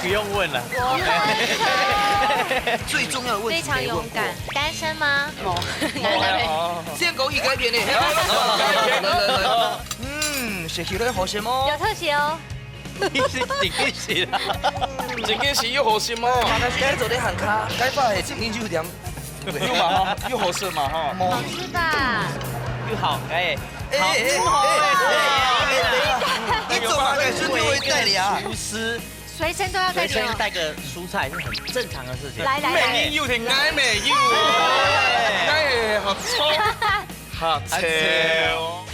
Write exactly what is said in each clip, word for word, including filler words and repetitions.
不用问了。最重要的问题没问过。非常勇敢。单身吗？冇。哦，先讲一改变呢。嗯，学习了好什么？有特写哦。你是真个是啦。真个是有好心吗？大家做得喊卡，该发的今天就点。有嘛哈，有好吃嘛哈。好吃吧？又好，哎，哎哎哎哎哎哎！你怎么还顺便会带你啊？厨师。 随身都要带点哦。随身带个蔬菜是很正常的事情。来来来美英有点爱美英，哎，好臭，好臭。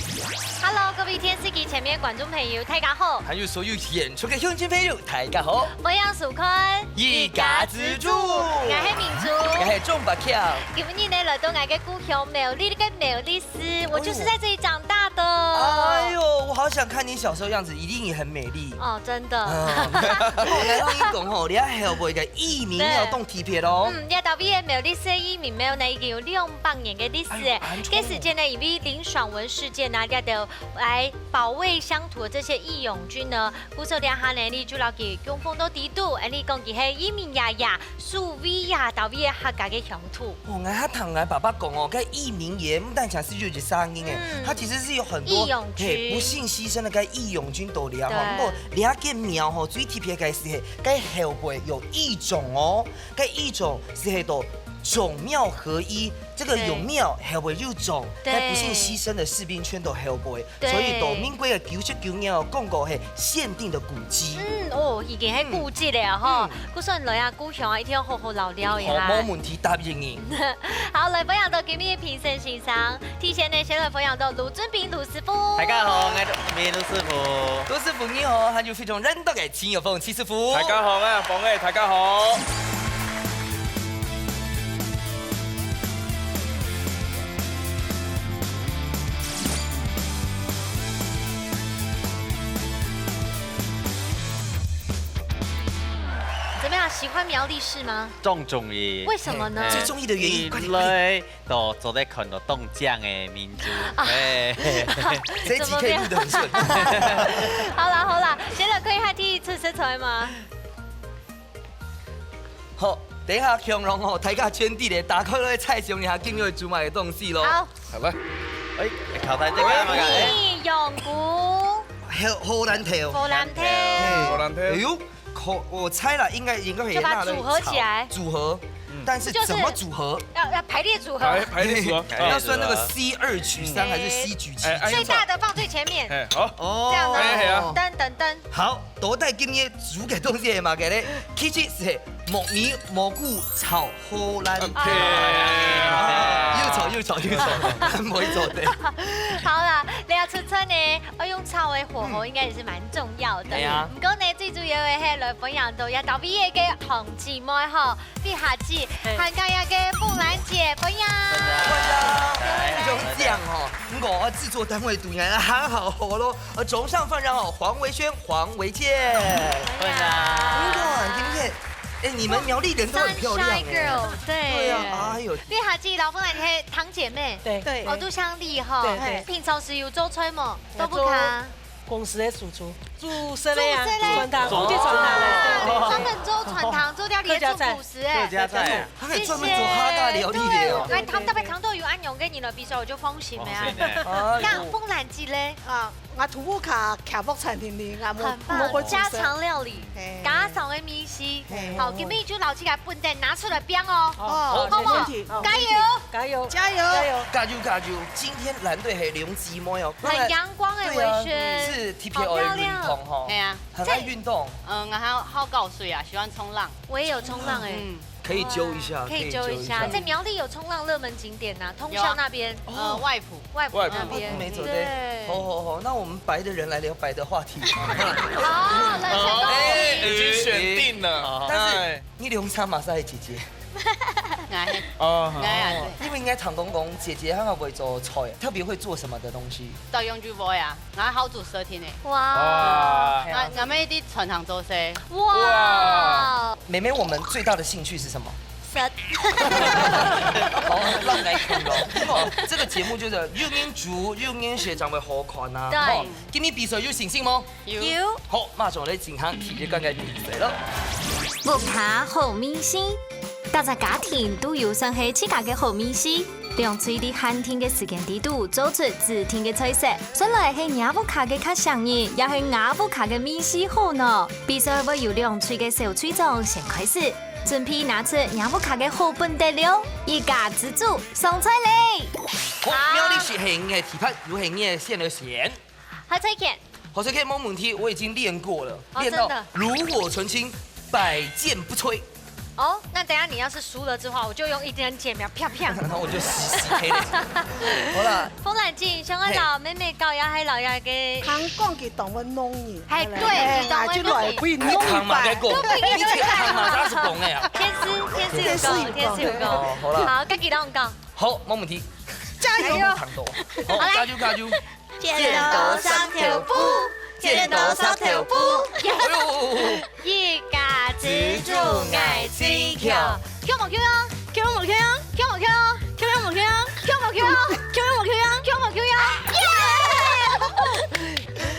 Hello，各位电视机前面观众朋友，大家好。还有所有演出的乡亲朋友，大家好。欢迎收看一家之煮我是明珠。我是钟伯强。今日呢，来到我个故乡苗栗个苗栗市，我就是在这里长大的。哎呦，我好想看你小时候样子，一定也很美丽。哦，真的。嗯，我来让你讲吼，你还后背个移民要动特别咯。嗯，这到位个苗栗市移民苗呢，已经有两百年的历史哎。哎呦这时间呢，因为林爽文事件啊，这就来保卫乡土的这些义勇军呢，故所两下呢，你就老给供奉到底肚，哎，你讲佢系移民爷爷，所以呀，到位个客家个乡土。哦，我还听我爸爸讲哦，该义民爷不但讲是就是三音哎，嗯他其实是有很多义勇军嘿不幸牺牲的该义勇军都了哈。对不过你要见苗吼，最特别的是嘿，该后背有义种哦，该义种是嘿到种苗合一，这个有苗后背有种，对该不幸牺牲的士兵全都后背，对所以到民国的九十九年哦，讲过嘿限定的古迹。嗯，哦，已经系古迹了哈。故所你来啊，故乡啊，一定要好好老聊一下。好，没问题，答应你。好，来欢迎到今日评审先生，提前呢，先来欢迎到卢俊斌卢师傅。大家好，我是卢师傅。都是朋友，还有非常认得的亲友朋友，七师傅。大家好啊，朋友，大家好。怎么样？喜欢苗栗市吗？正中意。为什么呢？最中意的原因，快点，快点。来都做得看到冻僵的民族。哎，这集可以录得很顺。好啦好啦，先来看一下第一次食材嘛。好，等一下共同吼，大家全体咧，打开个菜箱，你还今日煮买的东西咯。好，好了，哎，考台这个嘛，哎，你用菇、还有荷兰头。荷兰豆，荷兰豆哎呦，口我猜了，应该应该可以就把它辣的组合起来炒组合，但是就是怎么组合？要要排列组合，排排列组合。哎要算那个 C 二取三还是 C 取七？哎哎最大的放最前面，哦，哎哎呀噔噔噔。好，都带今天煮个东西嘛，给嘞，其实是木米蘑菇炒荷兰。配又炒又炒又炒，不会做的。好啦，你要吃菜呢，要用炒的火候应该也是蛮重要的。对啊不过呢，最主要的是来分享到也到毕业个同志妹吼，碧霞姐，嘿还有那个凤兰姐，分享。不用讲哦，我制作单位独眼还好好咯，呃，总上饭然后黄维轩、黄维健。会啦。你看今天，哎，你们苗栗人都很漂亮 Sunshine 哎。 Girl，对。对啊，哎呦，碧霞姐，老凤兰，你是堂姐妹，对对哦，都乡里吼。对对平常时有做菜吗？都不卡。公司的主厨，煮色的呀，煮色的传统，地传统的。专门做传统，做料理的做主食哎。客家菜啊。他可以专门做哈嘎料理的哦。对，哎，堂特别堂都有安永给你了，比如说我就放心了呀。放心的。哎呦像凤兰姐嘞，啊，我土屋卡卡布餐厅里，啊，很棒，家常料理，嘿家常的米食嘿。好，今天就老师来分担，拿出来变哦。哦，好不好没问题，加油！加油，加油，加油！加油！加油加油！今天蓝队还有刘吉妹哦，很阳光哎，对啊维轩，是 T P 好 L 漂亮运动哈，系啊，很爱运动。嗯，然后好搞水啊，喜欢冲浪。我也有冲浪哎。嗯，可以揪一下，可以揪一下。可以揪一下。在苗栗有冲浪热门景点呐，通霄那边，有啊。呃，外埔。外埔那边，外埔。没错，对。对。好，好，好，那我们白的人来聊白的话题。好，冷笑话。哎，已经选定了。但是哎。你两个嘛是姐姐。哎。哦。哎呀，对。你们应该常讲讲姐姐她很会做菜，特别会做什么的东西？照样就会啊，然后好煮蛇天的。哇。哇。啊，俺们一直传统做事。哇。哇。 妹妹，我们最大的兴趣是什么？食。好，让你来看咯。哦，这个节目就是又研究又研学长为好看啊。对。哦，今天比赛有信心吗？有。有。好，马上来进行第一关个比赛了。屋下好味緒，大家家庭都有算系自家个好味緒。 兩隊在限定个時間裡肚做出指定个菜色，算來係若屋下个較上癮，也係吾屋下个味緒好呢？比賽會由兩隊个小隊長先開始，準備拿出若屋下个好本底料，一家之煮上菜咧！好，苗栗係你个地盤，又係你个選擇選。好，再見。 好，這個無問題，我已經練過了，哦，練到爐火純青，百戰不摧。真的。哦，那等一下你要是輸了之後，我就用一根劍，啪啪。然後我就死，死黑了。好啦。風瀾姐，想愛摎妹妹教一下，還有老爺个。聽講佢當會弄你。哎，對，哎，佢當會弄你。哎，就來分你弄一擺。哎，看嘛，該講，都分你弄一擺。你這個看嘛，他是講的啊。天師，天師有講，天師有講。天師有講。哦，好啦。好，該佢摎你講。好，無問題。加油。加油。好，加油，加油。 剪刀石頭布，剪刀石頭布。哎呦，一家之煮𠊎最強。強無強？強無強？強無強？強無強？強無強？強無強？強無強？耶！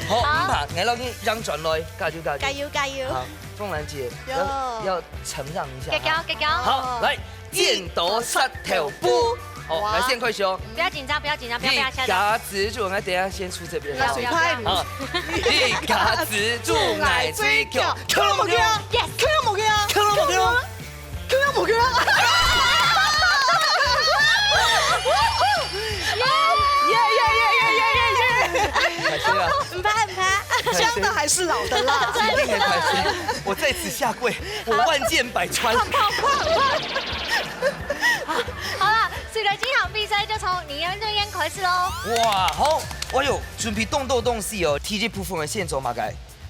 好，毋怕，𠊎摎你讓轉來，加油，加油。加油，加油。好，鳳蘭姐，要，有。要承讓一下。加油，加油。好，來。 剪刀石頭布。好，哇。來，先開始哦。不要緊張，不要緊張，不要，不要嚇到。一家之煮，那等一下先出這邊。不要，不要，不要。好，一家之煮，𠊎最強。強無強？Yes。強無強？強無強？強無強？耶耶耶耶耶耶耶！開心啊！毋怕，毋怕。香的還是老的辣？一定很開心。我在此下跪，我萬箭百穿。好啦，水雷這場比賽就從你這邊開始囉。哇，好，哎喲，準備當多東西哦。第一部分个先做麼个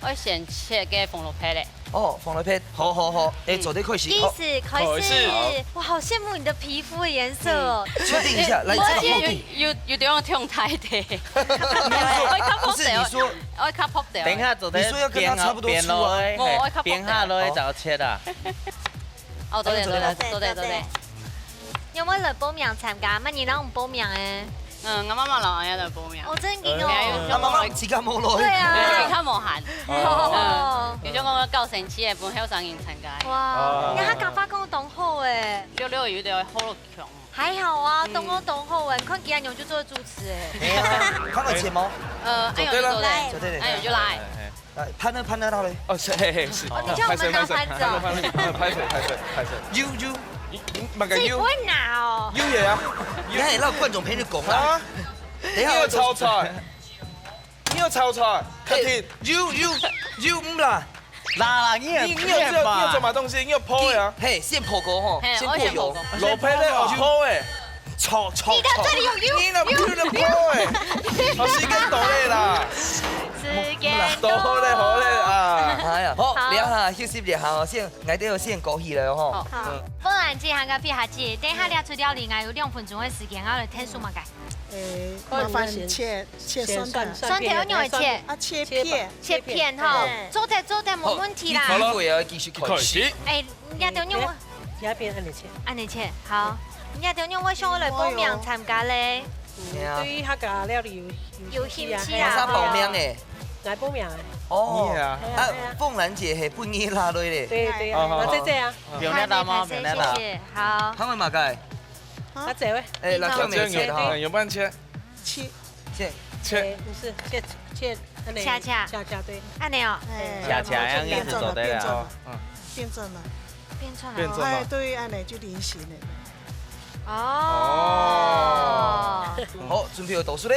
？𠊎先切个紅蘿蔔咧。哦，紅蘿蔔，好好好，哎，嗯。做得開始，好。計時開始。開始。哇，好羨慕你的皮膚的顏色哦。嗯。確定一下，來，這個厚度。有，有，有點像大的。你是說，不是，你說，𠊎較薄點。等一下做得你說要跟他差不多粗啊。邊下落去，哦，𠊎較薄點。邊下落去就切啊。 哦，做得，做得，做得，做得。你有無來報名參加？麼人摎你報名个？嗯，𠊎媽媽摎𠊎爺來報名。哦，真个哦。哎呀，有，有，啊，媽媽自家無來。對啊。有，佢較無閒。哦。嗯，有種講較神奇个，分後生人參加。哇，哦。你客家話講當好欸。略略有點好強。還好啊，嗯。當好當好欸，你看佢恁樣就做得主持欸。哎呀，看得見嗎？呃，哎呦，做得了。做得了。哎呦，就來。哎，哎，哎。 來，拍呢，拍呢，到咧。哦，是，嘿，嘿，是。哦，你叫我們拿盤子哦。拍手，拍手，拍手，拍手，拍手。有，有。你，你，麼个有？自己不會拿哦。有个啊。你還讓觀眾朋友講啦。啊？等一下，你有炒菜？你有炒菜？客廳。有，有，有毋啦？啦啦，你也，你，你有，你也罵。你有做麼東西？你有烰个啊？嘿，先烰過吼，嘿，先過油。我先烰過。蘿蔔咧，有烰个。炒，炒，你的這裡有油，炒。你那不是烰个。有，有。哦，時間到咧啦。 時間到。好咧，好咧啊。哎呀，好，好。這下休息一下哦，先，𠊎兜先過去了吼。好。好。嗯。不然這下个皮下姐，等一下你出料理，𠊎有兩分鐘个時間，𠊎來聽說麼个。誒，麻煩切，切蒜頭。蒜頭愛仰般切？啊，切片。切片吼，對。做得，做得，無問題啦。好，你機會啊，繼續開始。開始。誒， 你兜仰會，這片恁樣切。恁樣切，好。你兜仰會想愛來報名參加咧？嗯，對於客家料理有，有興趣啊。有興趣啊。馬上報名誒。來報名誒。哦，係啊。啊，係啊，係啊。鳳蘭姐係本地辣妹咧。對，對啊，哦，好，好。我姐姐啊。不用那大嗎？不用那大。謝謝，謝謝，好。他們麼个？啊？阿姐喂。誒，辣椒沒切的哈。嗯，有幫切。 切。切。切。切，毋係，切，切，恁樣。恰恰。恰恰，對。恁樣哦。哎，恰恰，恁樣意思做得啦。哦，嗯。變正了。變正了。變正了。哎，對，恁樣就菱形了。哦。好，準備好倒數了。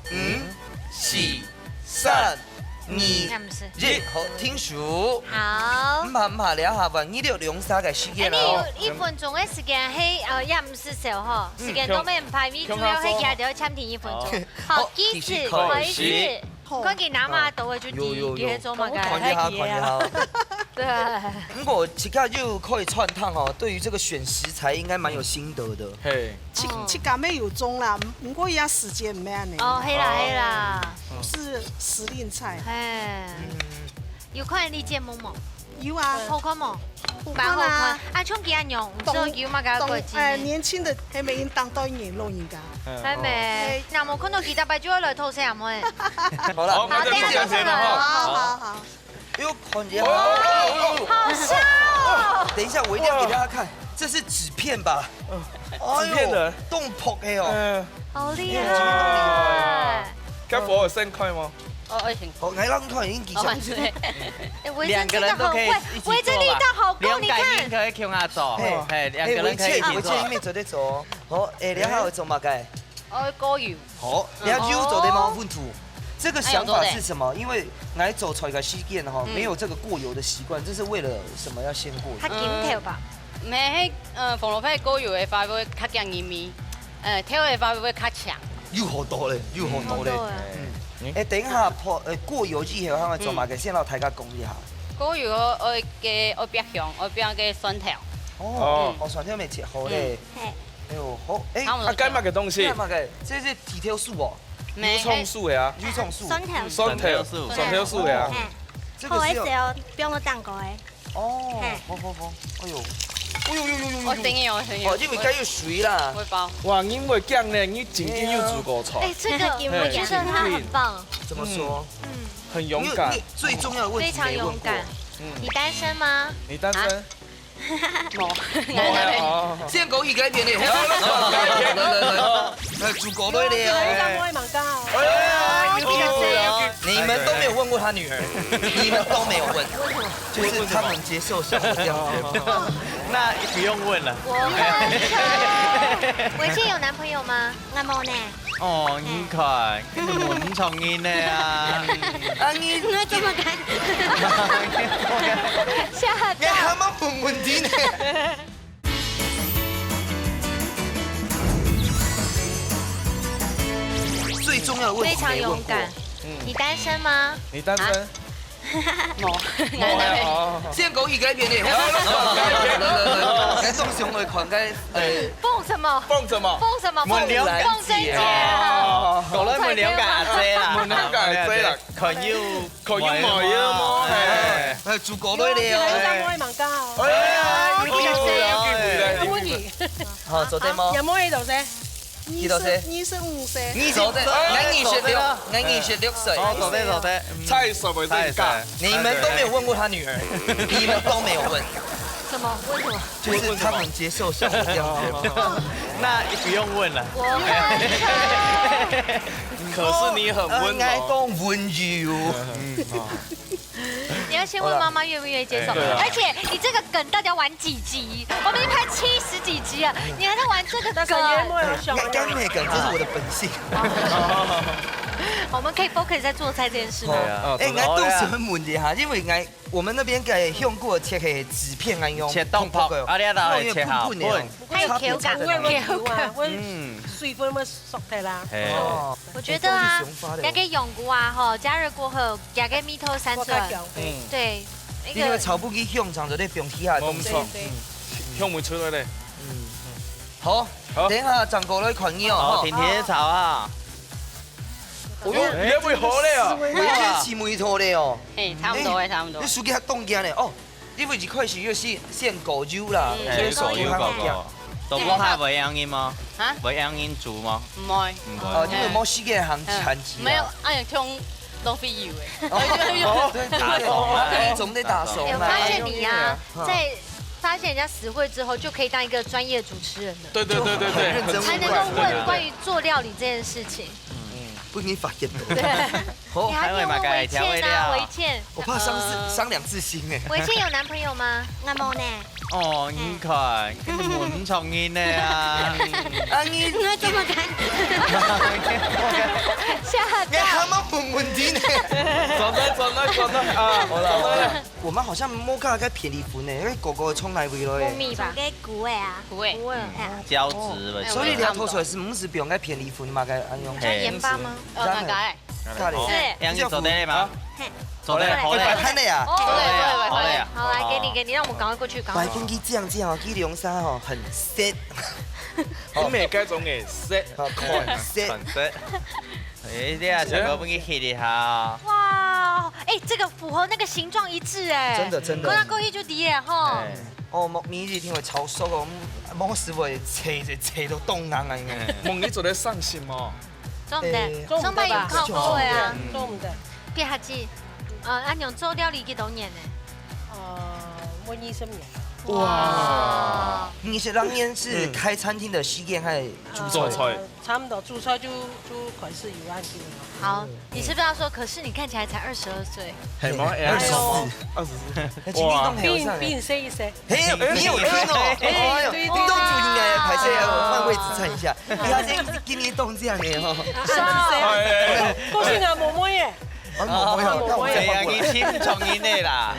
五、四、三、二、也毋使。一，好，停手。好。毋怕，毋怕，這下換你兜兩儕个時間哦。哎，你有一分鐘个時間，嘿，呃，也毋使笑吼，時間都毋怕，你主要係佢兜暫停一分鐘。好，好，計時，計時開始。開始。你看佢拿嘛，都會就有，有，有。第一个做麼个？我看一下，看一下。對。毋過自家又可以串燙哦，對於這個選食材應該蠻有心得的。嘿。 自，哦。自家乜有種啦，毋，毋過也時間毋係恁樣。哦，係啦，係啦。毋係時令菜。嘿。嗯。有看你節目無？有啊。好看無？好看啊。蠻好看。啊，像佢恁樣，毋知有麼个過節呢？當，哎，年輕个，還無當多年老人家。嗯。還無。哦。那麼看到佢大伯就愛來偷食啊，妹。好了，好，等一下再來。好，好，好。 哎呦，看一下。哦，哦，哦，哦。好笑哦。等一下，我一定要給大家看，這是紙片吧？嗯。哎呦，紙片的。當薄个哦。嗯。好厲害。哎，今天當厲害啊。該火有先開嗎？哦，愛先。好，來，讓你看，已經幾小時。哦，對。哎，維珍真的很會，兩個人都可以一起做吧。維珍力道好夠，你看。兩個人可以共下做，嘿。嘿，兩個人可以一起做。哎，維珍，維珍，你做得做哦。好，哎，你還有做麼个？ 哦，過油。好，你要油做得嗎？哦。問題。這個想法是什麼？因為來做菜个時間哈，嗯。沒有這個過油的習慣，這是為了什麼要先過油？較緊透吧？呃，毋係，呃，紅蘿蔔過油个話會較驚入味，呃，透个話會較強。有好多咧，有好多咧。嗯。好多啊。嗯。哎，等一下，泡，呃，過油之前，佢會做麼个？嗯。先摎大家講一下。過油愛，愛个，愛煏香，愛煏个蒜頭。哦，哦。哦，蒜頭也切好咧。嗯。嘿。 哎呦，好，哎，差不多。啊，該麼个東西？該麼个？這是地條樹哦。沒，油蔥樹个啊。油蔥樹。蒜頭。蒜頭，蒜頭樹。蒜頭樹个啊。嘿。這個是有，好个時候，放到蛋糕个。哦，嘿。好，好，好。哎呦，哎呦，呦，呦，呦，呦。我等一下，我等一下。哦，因為該有水啦。我包。哇，你會這樣呢，你真正有煮過菜。哎，這個，嘿，我覺得他很棒。怎麼說？嗯。很勇敢。你，你最重要的問題沒問過。非常勇敢。嗯。你單身嗎？你單身？啊？ 無。無啊，哦。先講一個一遍咧。來，來，來，來，來，煮過來了。哎呀，你們都沒有問過他女兒，你們都沒有問，就是他們接受小孩這樣子。那不用問了。我問一下，維珍有男朋友嗎？ 𠊎無呢。哦，你看，根本問毋著人呢啊。啊，你，你怎麼敢？嚇到。你還蠻問問題呢。最重要的問題沒問過。非常勇敢。嗯。你單身嗎？你單身？啊？ 無。無啊，哦。先講一個一遍咧。來，來，來，來，來，來，來，來，來，來，來。放什麼？放什麼？放什麼？問兩個阿姐啊。放這一節啊。哦。過來問兩個阿姐啦。問兩個阿姐啦。看有，看有無，有無，哎。哎，煮過來了。哎呀，有機會，有機會。好，做得嗎？啊，有無，有得。 幾多歲？二十，二十五歲。二十五歲，𠊎二十六，𠊎二十六歲。哦，做得，做得，嗯。差一歲，差一歲。你們都沒有問過他女兒，你們都沒有問。什麼？為什麼？就是他們接受小孩這樣子。那不用問了。我問。可是你很溫柔。呃，應該講溫柔。嗯，哦。 你要先問媽媽願不願意接受。哎，對啊。而且你這個梗到底要玩幾集？我們已經拍七十幾集了，你還在玩這個梗。但是原本要想，該，該沒梗，這是我的本性。我們可以 focus 在做菜這件事嗎？對啊。哎，𠊎到時問一下，因為𠊎，我們那邊个香菇切个紙片恁樣，切薄薄个，啊，你愛切好，然後又噴噴的哦。它有口感，有口感。嗯。水分會縮開啦。嘿。哦。 我覺得啊，哎，這個香菇啊，吼，加熱過後，這個味道散出來。嗯。對，那個，因為炒不起香腸就得放其他東西。沒錯。對，對。嗯。香味出來咧。嗯。好，好。等一下轉過來看你哦，好，吼。甜甜炒啊。哦喲，哎，你還會好咧啊。我已經起味道咧哦。嘿，差不多欸，哎，差不多。你手機還凍驚咧哦。 因為一開始又係先過油啦，嗯，先過油，先過油。都無下會恁樣嗎？啊？會恁樣煮嗎？毋會。毋會。哦，因為無時間限，嗯，限制啊。沒有，哎呀，像浪費油欸。哦，對，對，對，打爽啊。哎，總得打爽啊。哎，我發現你啊，嗯。在發現人家詞彙之後，就可以當一個專業主持人了。對，對，對，對，對，就很認真，才能夠問關於做料理這件事情。嗯，不給你發言了。對。 好。你還沒有問維倩啊，維倩。我怕傷，呃，傷兩次心欸。維倩有男朋友嗎？𠊎無呢。哦，你看，根本毋承認的啊。啊，你你会这么尴尬？吓到。你还没问问题呢。转来，转来，转来啊！好了，好了。我们好像摸到该便宜粉呢，因为狗狗从哪位来？木米吧。从个古味啊。古味。古味。哎呀。胶质了。哎，所以你要拖出来是毋是不用该便宜粉嘛？该安用。加盐巴吗？哦，大概。大概。是。让你做得吗？嘿。做得，好嘞。好嘞。摆盘的呀。哦，好嘞，好嘞，好嘞。好嘞，好嘞。好，来，给你，给你，让我们赶快过去，赶快。摆盘佢这样这样哦，佢两三哦，很鲜。你每个种颜色。啊，款式。款式。哎，这样小哥分你看一下哦。哇，哎，这个符合那个形状一致哎。真的，真的。看到过去就知耶吼。哎。哦，木米一定会超熟哦，嗯，木是会切，切，切到冻硬啊，应该。木米做得上心哦。做毋得，哎，上班有靠过的啊。做毋得。别客气，呃，安娘做料理几多年呢？呃，我二十年。哇。你是当年是开餐厅的实验还是煮菜？煮菜。差不多，煮菜就，就开始有案件了。好，你是不是要说，可是你看起来才二十二岁？嘿，毛二十四，二十四。那今天都没有上来。比，比你细一岁。嘿，你有听哦？哎，哎呦，对，你都注意呢，歹势，我换位置站一下。你好像今天动这样的哈。是啊，哎，哎，哎。过去啊，妹妹耶。啊，妹妹哦，那我再换过来。哎呀，你听重音的啦。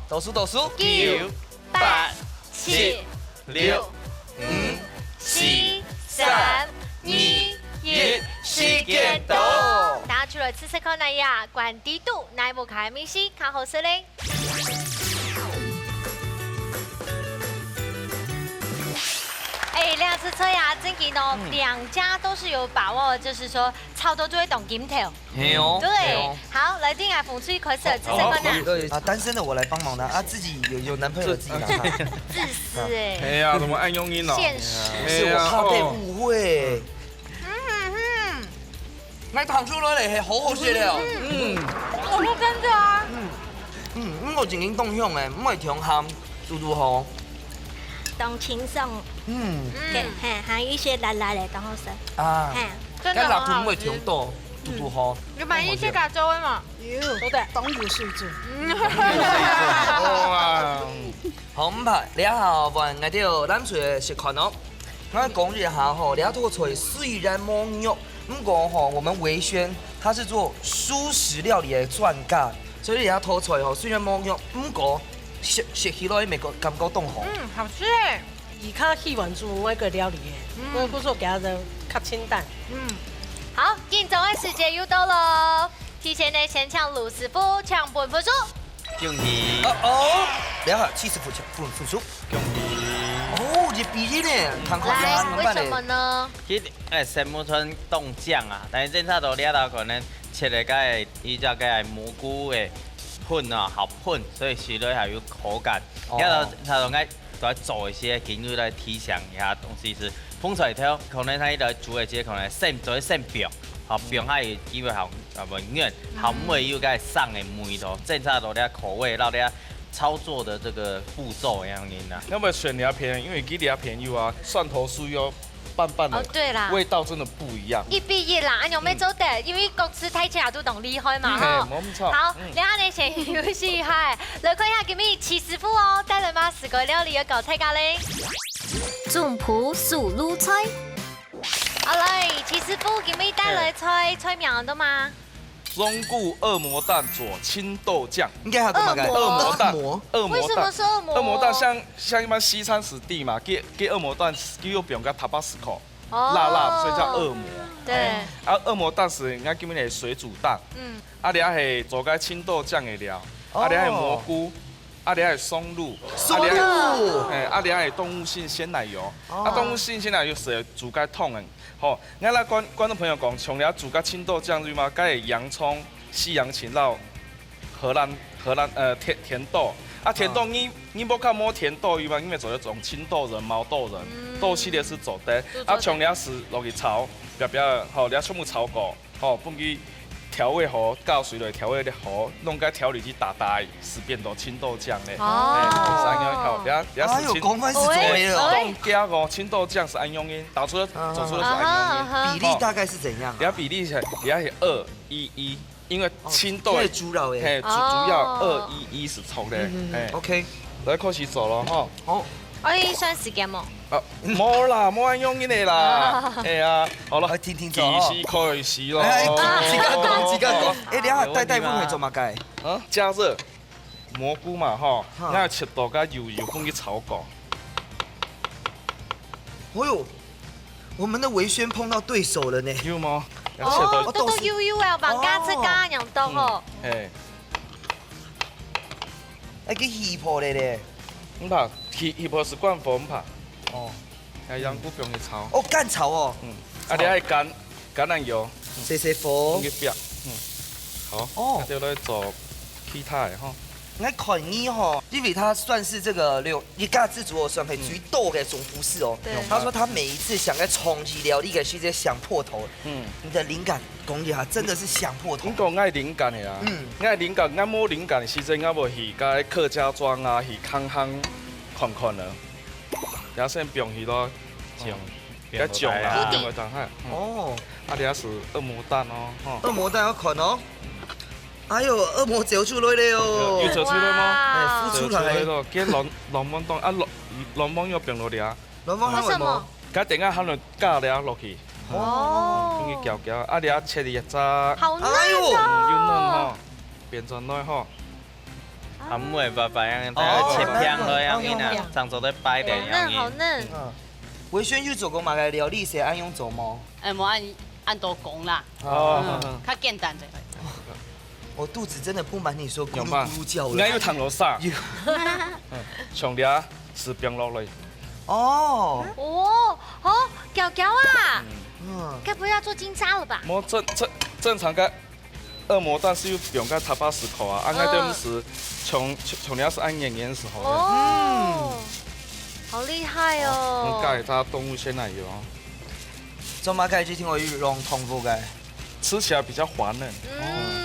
倒数，倒数。九、八、七、六、五、四、三、二、一，时间到。大家出来试试看啊呀，关帝都，哪一部卡米西，卡好势嘞。 哎，两次吹啊，真的哦，嗯。两家都是有把握，就是说，差不多就会懂金条。嘿哦。对，嘿哦。好，来，定啊，风吹开始，这是困难。哦，啊，单身的我来帮忙拿，啊，自己有，有男朋友的自己拿哈。自私哎。哎呀，怎么爱用音哦？现实。不是，哎呀，我怕被误会。哦。嗯哼哼。 买糖醋肉嘞，嘿，好好食了。嗯。我说真的啊。嗯，嗯，嗯，我今天冻香哎，毋会忒鹹，嘟嘟好。当清爽。嗯。对，嘿，还有一些辣辣的，当好食。啊，嘿。真的很好吃。該辣度毋會忒多，嘟嘟好。有买一些咖啡吗？有，好的。当有水准。嗯。哇。好，毋怕，這下換𠊎兜藍隊个食看哦。 𠊎講一下吼，這道菜雖然無肉，毋過吼，我們維軒他是做蔬食料理的專家，所以這道菜吼雖然無肉，毋過食，食起來乜感覺當好。嗯，好吃哎。而家喜歡煮哪個料理耶？嗯。我不說給他的較清淡。嗯。好，緊張个時間又到咯，提前呢先請盧師傅，請分分數。 恭喜！哦哦，了解，七十分，分，分數。恭喜！哦，這比例呢，看看來，為什麼呢？其實，哎，生木村凍醬啊，但是正常都這道可能切了个，一隻个蘑菇个粉啊，好粉，所以食落還有口感。哦。這道，這道應該 都愛做一些，今日來提醒一下東西是，紅菜頭，可能佢來煮个時節，可能先做先放，好，放下有機會好，啊，毋軟，好，毋會有該生个味道，正常到這口味，到這操作的這個步驟樣呢。要不要選你那片？因為佢那片有啊，蒜頭酥有拌拌的，哦，對啦。味道真的不一樣。一比一啦，恁樣乜做得，因為各自大家都當厲害嘛，嗯，吼。嘿，無錯。好，嗯。這下呢，先休息一下。 來看一下今日徐師傅哦，帶來麼个个料理要教大家嘞？總鋪手路菜。好來，徐師傅今日帶來菜，菜名安到麼个？中古惡魔蛋佐青豆醬。應該還有麼个？惡魔。惡魔蛋。惡魔。惡魔蛋。為什麼是惡魔？惡魔蛋像，像一般西餐食店嘛，叫，叫惡魔蛋，叫又不用跟Tabasco。 哦。辣辣，所以叫惡魔。對。啊，惡魔蛋是人家根本的水煮蛋。嗯。啊，你還係做該青豆醬的料，哦。啊，你還有蘑菇，啊，你還有松露，松露。啊，你還有，哎，啊，你還有動物性鮮奶油，哦。啊，動物性鮮奶油是煮該湯的。吼，𠊎來觀，觀眾朋友講，像你煮該青豆醬對嗎？該有洋蔥、西洋芹、然後 荷蘭，荷蘭，呃，甜，甜豆。啊，甜豆你，你無看無甜豆，因為，因為做得種青豆仁、毛豆仁，嗯。豆系列是做得。就做得。啊，像你係落去炒，不要，不要，吼，你全部炒過，吼，分佢調味好，加水落去調味好，弄該調理去打打，係變到青豆醬咧。哦。哎，係恁樣，吼，等下，等下係青，哎喲，公飯係做得了。哎，哎。凍加哦，青豆醬係恁樣个，打出來，啊，做出來係恁樣个。啊哈，啊哈。比例大概是怎樣啊？吼，等下比例係，等下係二一一。 因為青豆，哦，這個豬肉耶。嘿，主，主要哦。二一一係錯个，嗯，嗯，嗯。嘿。OK。來開始做咯，吼。好。哎，算時間無？啊，無啦，無恁樣个啦。哎呀，好了，來，聽聽做哦。計時開始咯。哎，自家講，自家講。哎，等下，沒問題吧？帶，帶分佢做麼个？啊，加熱蘑菇嘛，吼，哈。那切到較幼幼，放去炒過。哦喲，我們的維軒碰到對手了呢。有無？要切到哦，都都幼幼啊，往加切加樣多吼。嗯，哎。 哎，佢起泡咧咧。毋怕，起，起泡係關火，毋怕。哦。哎，羊菇放去炒。哦，乾炒哦。嗯，啊，你愛乾，橄欖油，細細火。放去煏，嗯，好。哦。那就來做其他个吼。𠊎看你吼，因為他算是這個六，一家之煮哦，算係最多个總廚師哦。對。他說他每一次想要創意料理个時節想破頭。嗯。你的靈感 講一下，真的是想破頭。你講𠊎靈感个啊，嗯。𠊎靈感，𠊎無靈感个時節，𠊎會去該客家庄啊，去看看看看啊。也先放去咯，醬，哦，該醬啊，放落去。放落去。嗯。哦。啊，這係惡魔蛋哦，吼。惡魔蛋要看哦。哎喲，惡魔走出來了哦。有，有走出來嗎？哇。哎，浮出來。走出來了，該卵，卵黃蛋啊，卵，卵黃要放落去啊。卵黃還會無？為什麼？該等下還要加點落去。 哦。嗯，放去攪攪，啊，你愛切一隻。好嫩哦。哎喲。嗯，又嫩吼，變成嫩吼。啊，毋會白白樣，哦。大家切片咯，哦，樣呢，哦，哦。正做得擺點樣呢。好嫩，好嫩。嗯。維軒有做過麼个料理，係恁樣做無？哎，無恁，恁多工啦。哦。嗯，較簡單个。我肚子真的不瞒你說，咕嚕咕嚕叫了。仰般？應該有糖螺沙。有。嗯，像這係放落來。哦。哦，哦，攪攪啊。嗯。嗯。該不會要做金沙了吧？無，正，正，正常个惡魔蛋係有放該Tabasco啊，啊，哦。該都毋係，像，像，像這係恁黏黏時候的。哦。嗯。好厲害哦。嗯，該它動物鮮奶油哦。做麼个一定會用糖粉个？ 吃起來比較滑嫩。嗯。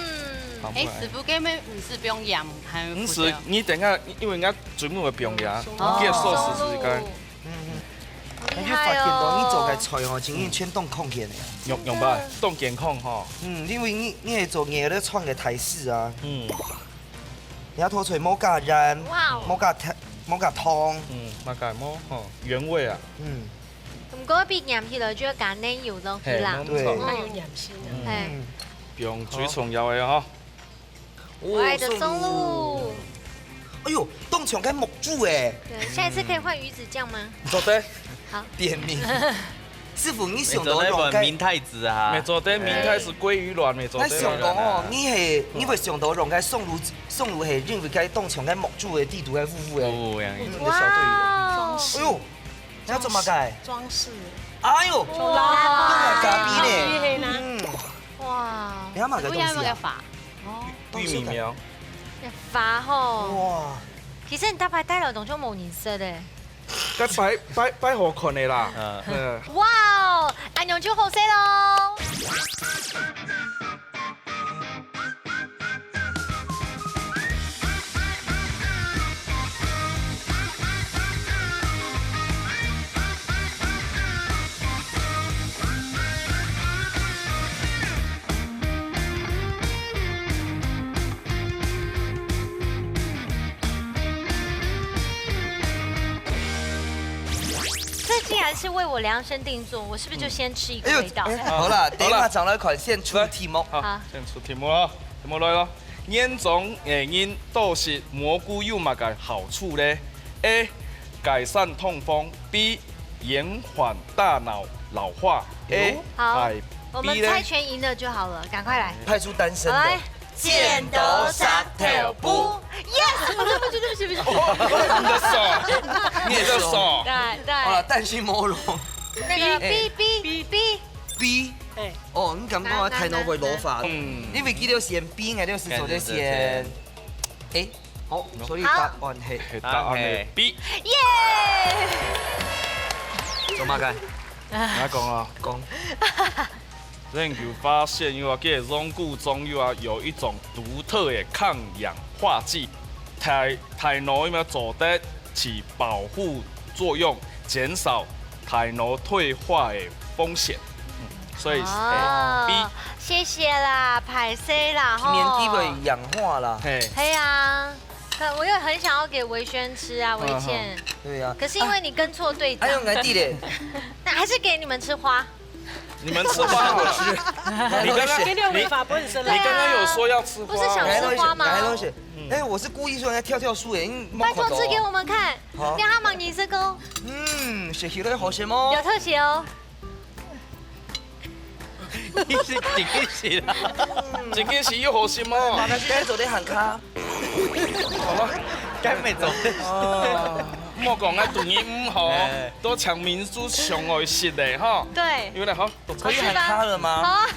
好，欸，師傅，該毋係放鹽還有胡椒？毋係，你等下，因為人家全部會放鹽，哦。你可以sauce試試看。嗯，嗯。好厲害哦。你就發現到你做个菜吼，真正全當康健个。用，用吧，當健康吼。嗯，因為你，你係做你个創个台式啊。嗯。你愛拖出來，莫加鹽，哇哦。莫加糖，莫加糖。嗯，莫加，莫，吼，原味啊。嗯。 毋過必然起來就愛加奶油落去啦。嘿，無錯。嗯。還有鹽水啊。嗯。嘿。放最重要个吼。我愛的松露。哎喲，當像該目珠欸。對，下一次可以換魚子醬嗎？做得。好。點名。師傅，你想到用該，你做得問明太子啊。無做得，明太子、鮭魚卵，無做得。𠊎想講哦，你係，你會想到用該松露，松露係因為該當像該目珠个地圖个霧霧欸。霧霧樣。嗯，你的小隊員。哇哦。哎喲， 你愛做麼个？裝飾。哎喲，哇。都係咖啡呢。咖啡係啦。嗯。哇。你愛麼个東西啊？這個要發。哦。玉米苗。要發吼。哇。其實你大牌帶來當中無人食咧。該擺，擺，擺好看个啦。嗯。嗯。哇哦，恁樣就好勢咯。 這竟然是為我量身定做，我是不是就先吃一個味道？哎喲，哎，好啦，等一下上來看，先出題目。好，好。先出題目啊，題目來咯。年中个人多食蘑菇有麼个好處呢？A，改善痛風。B，延緩大腦老化。A，好，派，我們猜拳贏了就好了，B呢？趕快來。派出單身的。好，來。 剪刀石頭布。Yes！對不起，對不起，對不起。哦，你的手，你的手。對，對。好了，但是毛绒。那個B，B，B。B。哎。哦，你感覺大腦會老化？嗯。因為佢就選B，應該就是做得選。哎，好，所以答案係，答案係B。耶！做麼个？𠊎講啊。講。 研究發現，有啊，這个龍骨中有啊，有一種獨特的抗氧化劑，大，大腦有沒有做得起保護作用，減少大腦退化的風險。嗯，所以，哦，欸，B。謝謝啦，歹勢啦，吼。年紀會氧化啦。嘿。嘿啊。我又很想要给维轩吃啊，维倩。对呀。可是因为你跟错队长，哎呦，来地嘞。那还是给你们吃花。你们吃花好了。你刚刚，给六人法本身了。你刚刚有说要吃花哦。不是想吃花吗？来东西，来东西。哎，我是故意说要跳跳树耶，因为拜托吃给我们看，好。让他们颜色勾。嗯，食起来好食哦。有特写哦。 你是真个是啦。真个是有好心哦。嘛，但是你做得喊卡。好了，该没走。哦，莫讲啊，对你毋好，哎。都抢民宿上爱食的哈。对。因为呢，好，都可以喊卡了吗？好啊。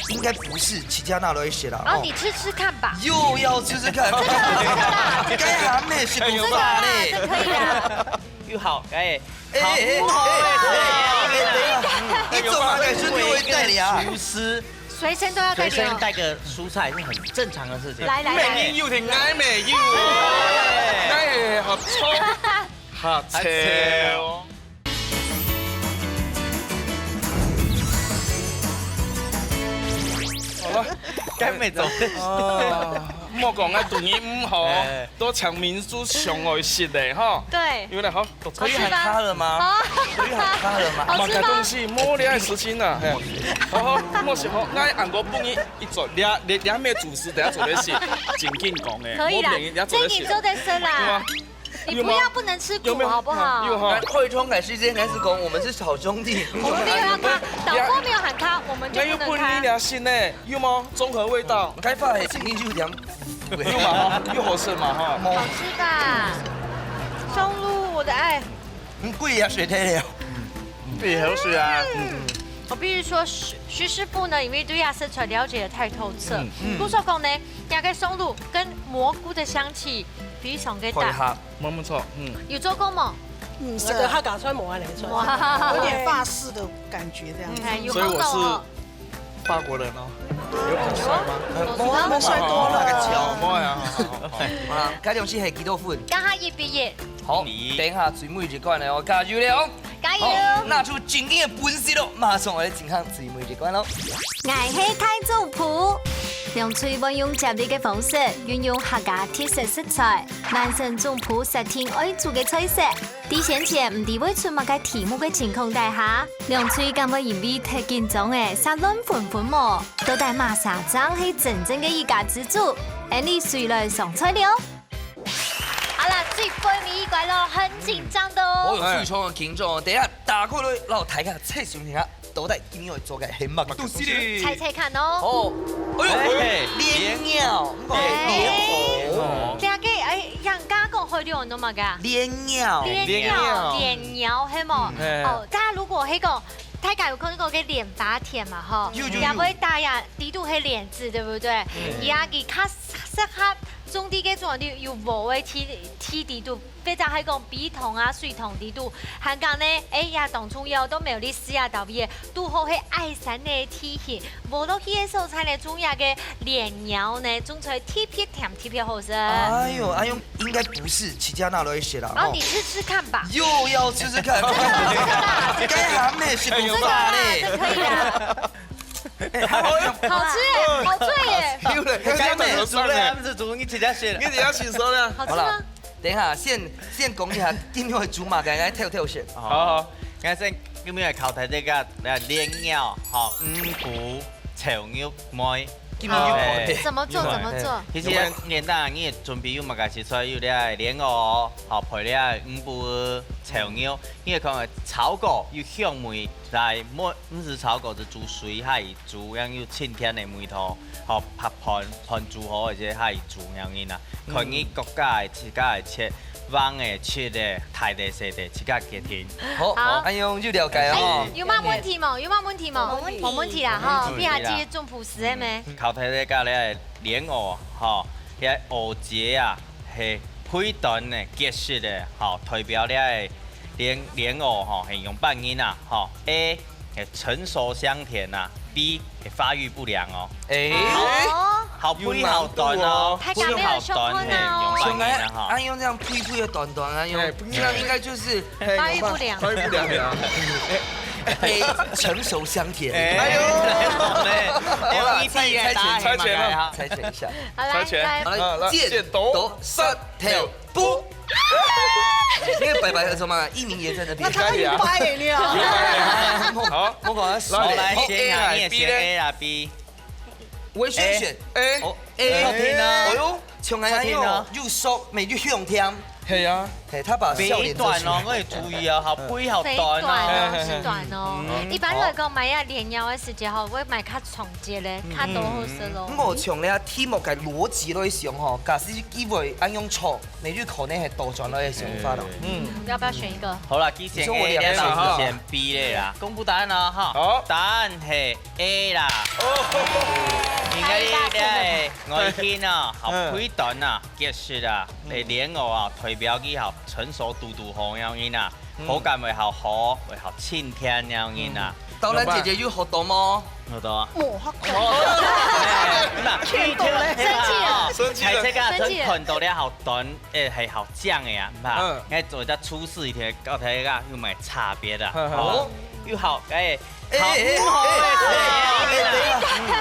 应该不是，其他那都会写了。哦，你吃吃看吧。又要吃吃看。这个啦，这个啦。该喊咩是不是嘞？这个啦，这可以啦。 又好，哎，哎，好，哎，哎，好，哎，哎，哎，哎，你怎么敢说你会带你啊？厨师，随身都要带着哦。随身带个蔬菜是很正常的事情。来，来，来。没有的，哎，没有。哎，好臭，好臭哦。好了，该没走。哦，莫讲啊，对你毋好，哎。都抢民宿上爱食的哈。对。因为呢，好， 都可以喊卡了吗？可以喊卡了吗？好吃吗？买个东西，莫恋爱时间呐，嘿。好好，莫想好，那俺个不你一做，两两两妹主食，等下做得是，紧紧讲哎，可以啦，莫等人家做得是，正经做得生啦。有吗？你不要不能吃苦，有没有？好不好？有哈。那汇通改时间开始讲，我们是好兄弟。我们没有要卡，导播没有喊卡，我们就不能卡。那又不能聊心呢，有吗？综合味道。开发还紧紧就讲，有嘛哈，有好吃嘛哈。好吃吧？松露，我的爱。 很贵呀，水太了。对，好水啊。嗯，我必须说，徐徐师傅呢，因为对亚瑟川了解的太透彻。嗯，嗯。故所讲呢，那个松露跟蘑菇的香气非常的搭。配合。没错，嗯。有做过吗？嗯，是的，他打穿模啊，那个穿。哇。有点法式的感觉这样子。哎，有所以我是好搞哦。法国人哦，有很帅吗？我们帅多了。那个桥。没有啊。啊，该东西系几多分？刚好一比一。好，你等一下最尾一关了哦，加油了哦。 加油！好，拿出正經个本事咯，馬上來進行最尾一關咯。𠊎係大總舖。兩隊會用接力个方式，運用客家特色食材，完成總舖設定愛煮个菜色。在先前毋知會出麼个題目个情況底下，兩隊敢會因為忒緊張而殺亂紛紛無？到底麼儕正係真正个一家之煮？𫣆俚隨來上菜了。 好啦，最尾一關咯，很緊張的哦。我有最重的緊張哦，等一下打開來，讓大家猜想一下，到底今日要做个係麼个東西咧？猜猜看哦。哦，哎呦，哎，蓮藕，哎，蓮藕。哎，這个，哎，人家講海陸人都麼个啊？蓮藕。蓮藕，蓮藕。蓮藕，係無？嗯。哎。哦，大家如果係講，大家有看過个蓮花田嘛，吼，有，有，有。也會大家，底肚係蓮子，對不對？嗯。佢啊，佢較適合 種在該種地有無个地，地底肚，或者係講陂塘啊、水塘底肚，還講呢，哎呀，當重要，都無歷史啊，特別个，堵好係矮山个地形，無落去个所在呢，種這个蓮藕呢，種出來特別甜，特別好食。哎呦，哎呦，應該不是，其他那都會寫啦，哦，哦。你吃吃看吧。又要吃吃看，這个啦，這个啦。該還沒食過飯咧。這个啦，這可以啦。 哎，好好用。好吃耶，好脆耶。有了，該美食咧，毋係煮，你直接食。你直接先說了。好吃嗎？好啦，等一下，先，先講一下，今日會煮麼个，來，跳跳先。好，好。𠊎先，今日來考大家个，來，蓮藕，吼，五穀炒肉糜。今日有考的。哎。怎麼做？有考的。怎麼做？哎，其實簡單，你準備有麼个食材，有這蓮藕，好，配這五穀炒肉，你看炒過有香味，來，糜，毋係炒過，係煮水下去煮，樣有清甜个味道。好，拍盤，盤煮好，而且下去煮，樣仔啊。看你各家个，自家个切，橫个、直个、大个、細个，自家決定。好，好。恁樣就了解哦。哎，有麼問題無？有麼問題無？無問題。無問題啦，吼，無問題啦。你還記得總舖師个咩？考大家个蓮藕，吼，該个藕節啊，係配段个，結實个，吼，代表這个蓮，蓮藕，吼，係樣般形啊，吼。A，係成熟香甜啊，B，係發育不良哦。哎。哦。好配好段哦，有難度哦。大家沒有修過呢哦。配好段，係樣般形啊，吼。像哎，哎，用這樣配配个段段啊，用，哎，不是。這樣應該就是發育不良。發育不良啊。哎， A，成熟香甜。哎呦，好了，猜猜拳，猜拳一下。好，来，猜拳。来。好，来，啊，来，剪刀，石头，布。因为白白和什么，一鸣也在那边。那他很白了。好，我讲，好，来，好，A 还是B呢？A 啦，B。我选选。A。哦，A。好听啊。哎呦，像哎呦，又熟，美又香甜。系啊。嘿，他把笑脸遮起来。肥短哦，我也注意哦，好肥好短哦。肥短哦，是短哦。一般来讲，买啊连腰的时节吼，会买较长节嘞，较多好势咯。毋过从咧题目个逻辑来想吼，假使机会恁样错，你就可能系倒转来个想法咯。嗯，要不要选一个？好啦，既然你说我 A，两个你就选 B 嘞啦。公布答案了哈。好，答案系 A 啦。哦，你看你个外形啊，好肥短啊，结实啊，你莲藕啊，代表佢好成熟嘟嘟好样人啊，口感会好好，会好清甜样人啊。当然姐姐有好多吗？好多啊。無法看。哦，没有，没有，生气了，生气了。哎，这个生气了。看到了好短，哎，还好酱的啊，哈，嗯，哎，做一个厨师一天，搞出来一个又蛮差别的，哦，又好，哎，哎，哎，哎，哎，哎，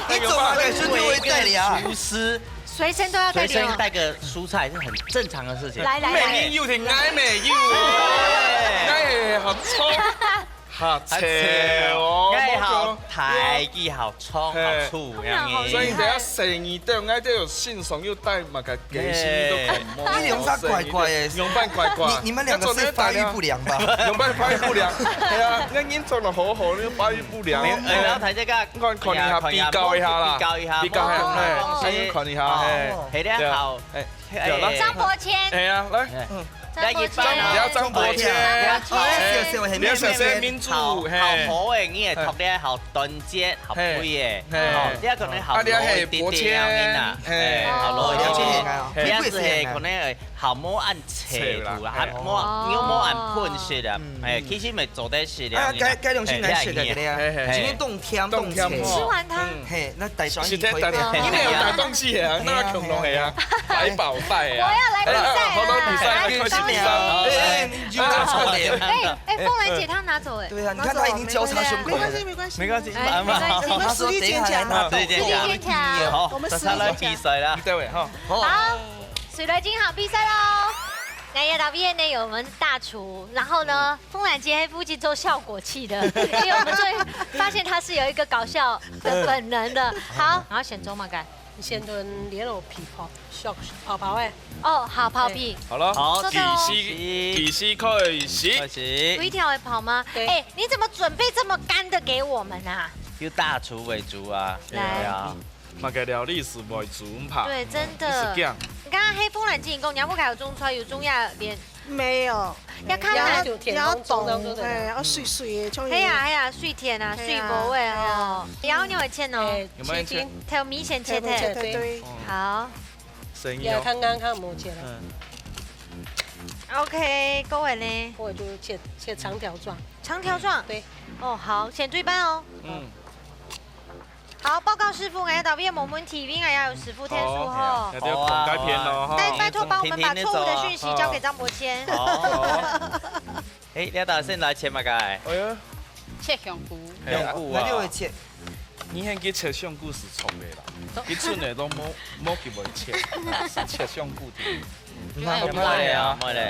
哎，你怎么敢顺便会带你啊？厨师，随身都要带点哦。随身带个蔬菜是很正常的事情。来，来，来。美英有点矮美英，哎，好臭，好臭哦，哎，好大个，好臭，好臭，所以等下生意店，哎，都有信手又带嘛个 其实都看無。你兩隻怪怪的。仰般怪怪？你，你們兩個是發育不良吧？仰般發育不良？哎呀，那人做得好好，你發育不良。哎，然後台這個，你看，看一下，比較一下啦，比較一下，比較一下，哎，看一下，哎，係咧，好，哎，對啦，張伯謙，哎呀，來，嗯，張伯謙，你要張伯謙，你要小心民主，好，嘿，好好誒，你也讀咧好端正，好肥誒，嘿，哦，你可能好老一點點樣啊，嘿，好老一點點。 你也是係可能會好無恁脆度啦，還無，你又無恁噴色啊，哎，其實乜做得食了。啊，該，該東西難食个，對不對啊？嘿，嘿。今天凍甜凍甜。吃完它，嘿，那帶轉去可以。因為有帶東西啊，那恐龍係啊，百寶袋啊。我要來比賽了。好多比賽，開始比賽。哎，哎，你就拿錯了。哎，哎，鳳蘭姐她拿走哎。對啊，你看她已經交叉胸口了。沒關係，沒關係，沒關係，哎，沒關係。我們實力堅強，實力堅強。好，我們實力堅強。那他來比賽啦。對位哈。好。 好，水來金好比賽咯。那也導演呢有我們大廚，然後呢，鳳蘭姐負責做效果器的，因為我們最發現他是有一個搞笑的本能的。好，然後選中嘛，該你先燉蓮藕皮泡，泡泡哎。哦，好，泡皮。好了，好，第四，第四開始。開始。有一條會泡嗎？對。哎，你怎麼準備這麼乾的給我們啊？有大廚為主啊。來。對啊。 麼个料理係為主毋怕。對，真的。你係講。你看黑鳳蘭姐講，你屋下有種菜，有種呀蓮。沒有。要看啊。要懂，哎，要水水的，像係啊，係啊，水田啊，水果味哦。然後你會切哦。哎，有沒有切？切丁。頭米先切忒。頭米切忒，對。好。生意哦。也看剛剛有沒有切了。嗯。OK，各位呢？我就切，切長條狀。長條狀。對。哦，好，先對半哦。嗯。 好，報告師傅，𠊎這邊無問題，因為𠊎有師傅天數吼。好，那就孔該片咯，哈。拜，拜託幫我們把錯誤的訊息交給張伯謙。好。哎，你打算來切麼个？哎呀，切香菇。香菇啊。那就會切。你看佢切香菇係錯个啦，佢出來都無，無機會切，係切香菇的。毋好，毋好咧啊，毋好咧。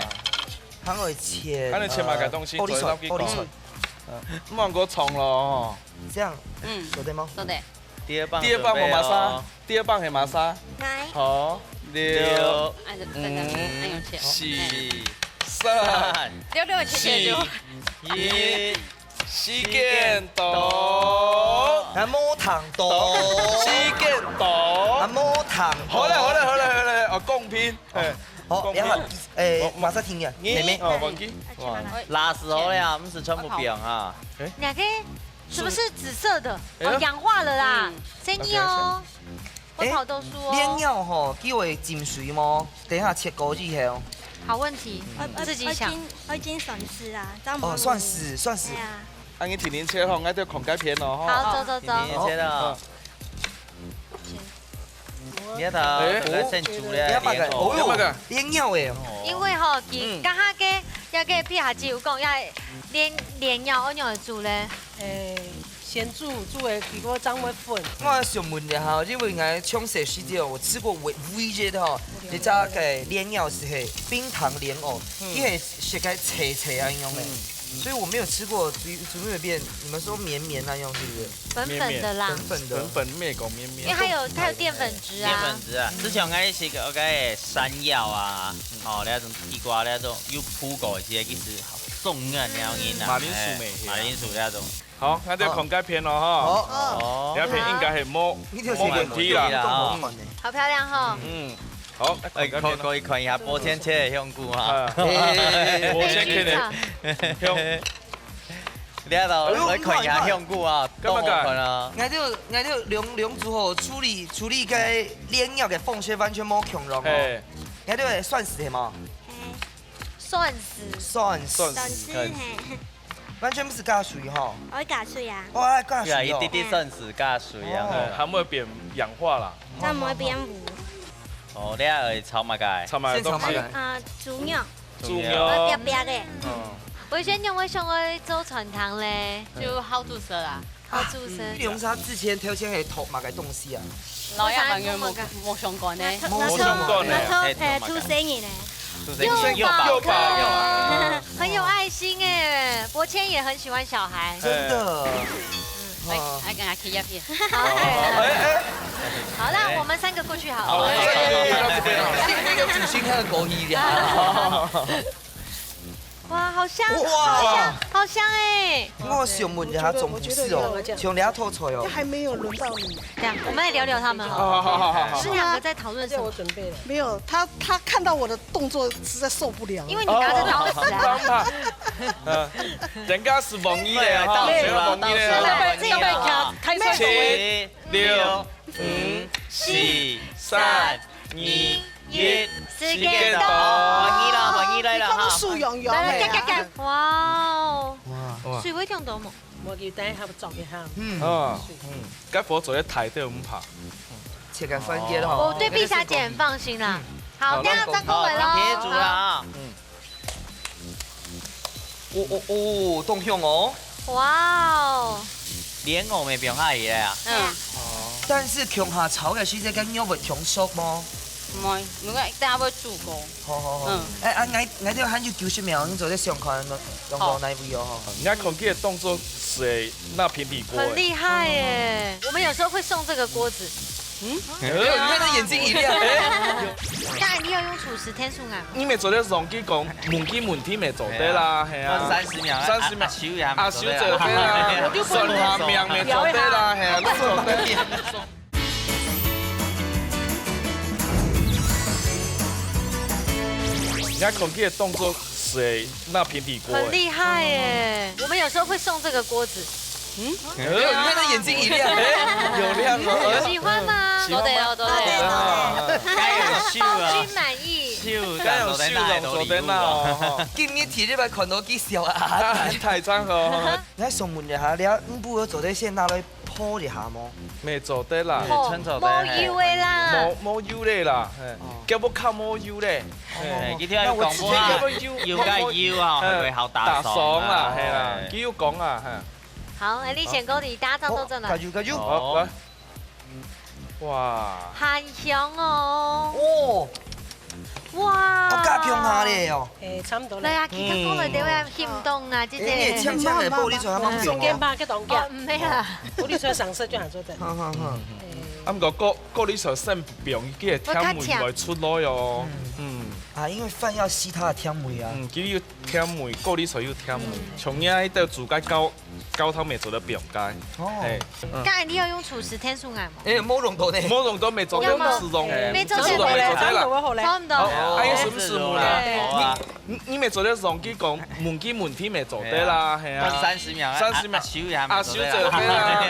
還會切，還會切麼个東西？玻璃菜，玻璃菜。嗯，毋好過長咯，吼。 這樣，嗯，做得嗎？做得。第二棒，第二棒無麼儕，第二棒係麼儕？來。好，六，六，哎，等等，哎，用切。四，三，六六切切就。一，時間到。還無糖到。時間到。還無糖到。好了，好了，好了，好了，哦，公平，哎，好，公平。然後，哎，馬上停了，你，妹妹。哦，忘記，哇，拉屎好了，毋係全部變哈。兩個 什麼是紫色的？哎呀。哦，氧化了啦，嗯。生意哦，哎，會跑毒素哦。蓮藕吼，佢會浸水無？等一下切過以後。好問題，嗯。自己想。愛，愛，愛浸，愛浸酸醋啊，這樣無問題。哦，酸醋，酸醋。對啊。啊，你天天切吼，𠊎就看該片咯，吼。好，走，走，走。天天切了。好。 你看，哎，來先煮了，你看嘛个，蓮藕。哦喲，蓮藕哎。因為吼，佢，嗯。剛剛个這个皮下子有講，愛蓮，蓮藕愛仰仔煮咧？誒，先煮，煮个結果正會粉。我想問一下，因為𠊎從細時節，我吃過唯，唯一的吼，一隻个蓮藕係係冰糖蓮藕，佢係食个脆脆啊樣个，所以我沒有吃過煮，煮那邊，你們說綿綿那樣，是不是？粉粉的啦。粉粉的。粉粉，你也講綿綿。因為它有，它有澱粉質啊。澱粉質啊，之前𠊎係个，該山藥啊，哦，那種地瓜，那種有鋪過一些，其實好重要那樣啊。馬鈴薯咩？哎，馬鈴薯那種。好，那就看該片了哈。好。哦。該片應該係無，你就無問題啦。好漂亮哈。嗯，好，哎，看該片咯。可以看一下，抱歉，切的香菇哈。啊，抱歉，切的香。 你愛來看一下香菇啊，哎喲，感覺當好看啊。𠊎兜，𠊎兜兩，兩組吼，處理，處理个蓮藕个方式完全無共樣哦。嘿。𠊎兜个蒜絲係無？蒜絲。蒜絲。蒜絲，嘿。完全毋係加水吼。愛加水啊。哦，愛加水哦。對啊，一滴滴蒜絲加水啊。哦。哎，還會變氧化啦。正毋會變烏。哦，你愛炒麼个？炒麼个東西？先炒麼个？啊，豬肉。 豬肉。白白个。嗯。我以前仰會想愛做餐廳咧，就好煮食啊，好煮食。你用啥之前頭前係讀麼个東西啊？老爺朋友無，無相關呢。無相關呢。那，那，那，呃，出生人呢？出生人。幼保科。幼保。很有愛心欸，伯谦也很喜歡小孩。真的。哎，哎，跟他貼一貼。好，哎，哎。好，那我們三個過去好了。好，哎，哎，哎，哎，哎，哎，哎，主席看狗一樣。 哇，好香，哇。好香，好香欸！我想問一下，總不是哦，像這道菜哦。這還沒有輪到你。這樣，我們來聊聊他們好了。好，好，好，好，好。是兩個在討論什麼？這我準備了。沒有，他，他看到我的動作實在受不了了。因為你拿著刀子啊。哦，當然。嗯，人家係黃衣个哈，對，倒數啦，人家黃衣个哈。倒數啦，黃衣啦。這個，這個，開始。七、六、五、四、三、二、 一，時間到。換你啦，換你來啦哈。你看我手癢癢的啊。來，來，來，來，哇哦。哇。水會忒多無？無，佢等下合作一下。嗯。啊，嗯，該火做得大都毋怕。切開番茄咯。哦，對，碧霞姐很放心啦。嗯。好，好，等下張國偉咯。那你講。好，你煮啦啊。嗯。 哦，哦，哦，當香哦。哇哦。蓮藕乜放下去咧啊？嗯。但是共下炒个時節，該肉會忒熟無？毋會，因為等下會煮過。好，好，好。嗯。哎，啊，𠊎，𠊎這還有九十秒，你做得想看，用到哪一位哦？好。你看，看佢个動作係那平底鍋。很厲害耶！我們有時候會送這個鍋子。 嗯？哎，你看他眼睛一亮，哎。該你愛用廚師𢯭手啊？你乜做得上去講，問佢問題乜做得啦，係啊。三十秒，三十秒。阿，阿秀也乜做得啦。阿秀做得啦，算下命乜做得啦，係啊，都做得。你看佢个動作係那平底鍋，哎。很厲害耶！我們有時候會送這個鍋子。 嗯？哎，你看他眼睛一亮，哎，有亮哦。喜歡嗎？做得哦，做得哦。啊，該有秀啊。君滿意。秀，該有秀，做得啦，哦，吼。今日第一擺看到佢笑啊。啊，太讚哦。𠊎想問一下，你啊，你毋會做得先拿來泡一下無？乜做得啦。泡，無油个啦。無，無油个啦，嘿，哦。腳步較無油咧。哦，嘿，哦，哦。佢聽講話，那我直接腳步油，有个油啊，嗯，會好打爽啊。打爽啦，嘿啦，哎。佢有講啊，嘿。 好，哎，你先講，你打仗都轉來。哦，加油，加油。好，來。哇。很香哦。哦。哇。哦，加強下咧哦。哎，差不多了。來啊，其他過來的話，嗯。行動啊，姐姐。哎，你嗆嗆的，玻璃窗還蠻重哦。中間吧，該中間。哦，毋係啦。玻璃窗上色就好做得。好，好，好。哎。啊，毋過玻，玻璃窗先放，佢个甜味會出來哦。嗯。嗯。啊，因為飯要吸它的甜味啊。嗯，佢有甜味，玻璃窗有甜味。嗯。像你啊，這煮該高， 高湯乜做得放該。哦。嘿，嗯。該你愛用廚師𢯭手啊無？哎，無用到呢。無用到，乜做得，要嗎？毋使用。哎，乜做得。毋使用，乜做得啦。差不多好了。差不多。好，哎，有什麼事無啦？哎。好啊。你，你，你乜做得上去講，問佢問題乜做得啦，嘿啊。三十秒，三十秒。阿，阿秀也乜做得啦。